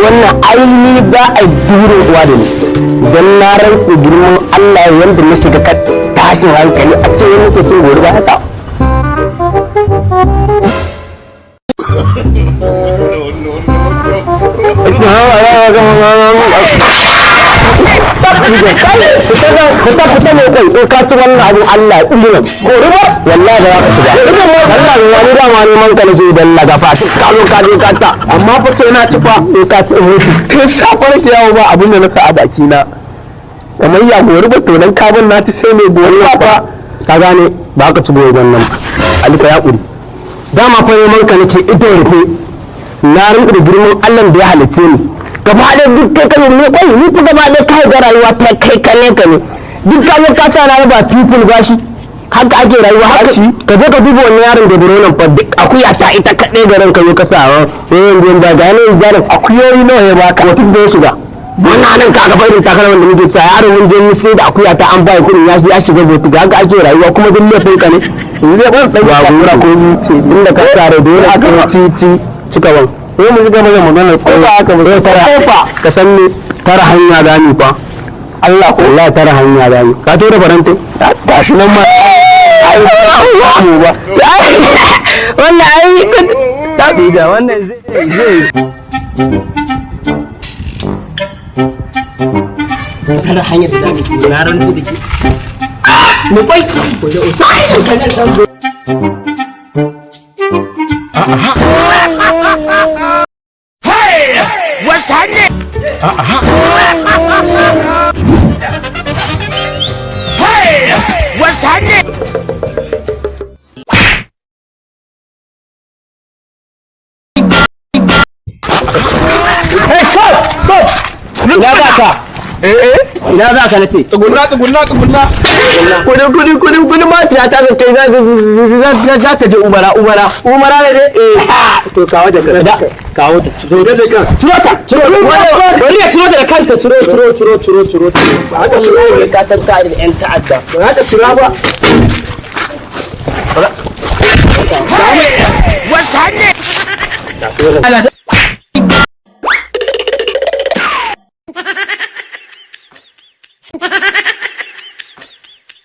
Wannan ainihi ba a durin uwa da ni, don na rantse girman Allah yanda na shiga ka tashin hankali a ce wani ke cin gori ba haka. Fita fita mai kai, in ka ci wannan abin Allah ya tsine gori ba, wallahi ba za ka ci ba. Allah ya wani dama neman ka nake dan na gafa ka zo ka je ka ta, Amma fa sai na ci fa. In ka ci in mutu. Tun safe nake yawo ba abin da na sa a baki na. Kamar ya gori ba, to dan kabin na ci sai mai gori ba fa. Ka gane ba ka ci goyon nan, alika ya ƙuri. Dama fa neman ka nake ido rufe, na rinka da girman Allah da ya halicce ni gaba ɗaya duk kai kai ne kai ni fa gaba ɗaya kai ga rayuwa ta kai ka ne ka ne duk ka zo ka sa na ba people bashi, haka ake rayuwa haka. Ka je ka duba wannan yaron da biro nan fa, duk akuya ta ita kaɗai garin ka zo ka sa wa yanzu da ga ne yaron Akuyoyi nawa ya baka? Mutum da ya shiga wannan nan ka ga irin takalman da muke sa yaron, mun je mun sai da akuya ta an bai kuɗin ya shiga botu, haka ake rayuwa kuma duk laifin ka ne. Yanzu zai ban Ba ɗan gura ko ci inda ka tsare dole ka ci ci cika ban. Sai mu ji gaba da maganar Ko ba haka ba zai tara Kofa. Ka san ne tara hanya gani fa. Allah ko. Wallahi tara hanya gani ka tura faranti. Gashi nan ma. Ai ba. Wannan ai tabi da wannan zai tara hanyar da zamu bi na ran da ke mu bai ko da utai. Hey, stop stop, ina za ka? Eh eh. Ina za ka nace? Tsugunna tsugunna tsugunna. Kudin kudin kudin kudin mafiya ta zan kai za ta je umara umara umara ne dai eh to kawo da da kawo ta, ciro Ga jakan. Ciro ta, ciro, bari ya ciro ta da kanta, ciro ciro ciro ciro ciro ciro. Haka ciro. Ne ka san ka da yan ta'adda. Ba za ka cira ba.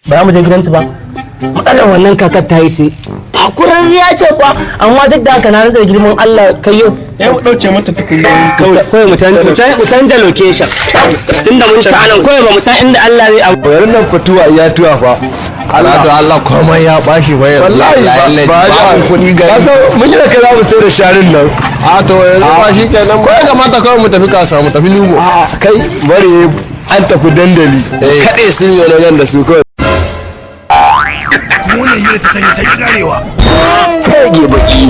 Ba mu je gidansu ba, matsalar wannan kakar ta yi ce takurarriya ce kwa, amma duk da haka na rantsa girman Allah kai yau. Ya mu dauke mata tukunna kawai. Kawai mu canza location tunda mun ci anan, kawai ba mu san inda Allah zai abu. Garin nan fituwa ya tuwa fa. Allah da Allah komai ya bashi fa yanzu. Wallahi ba babu kuɗi Ka gari. san mun yi da kai za mu sai da shanun nan. A to yanzu ba shi kenan ko ya kamata kawai mu tafi kasuwa, mu tafi lumo. A kai bari an tafi dandali. Eh. Kaɗe sun yi nan da su kawai. Wannan hira ta sanya ta yi garewa. Rage baki.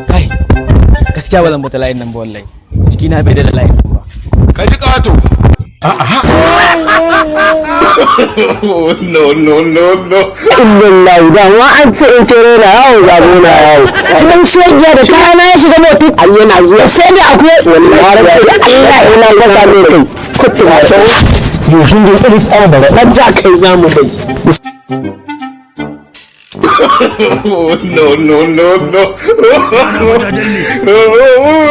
Kai, gaskiya ba zan bata layin nan ba, wallahi jikina bai da layin nan ba. Ka ji ƙato. No no no no. Illallahu da ma an ce in kere na yawo zabo na yawo cikin shegiya da kaya na ya shiga motu ai yana zuwa sai da akwai wallahi Allah ina gasa mai kai kuttu ma sau yushin din iris an ba dan ja kai zamu bai. No no no no. Ana mata danne.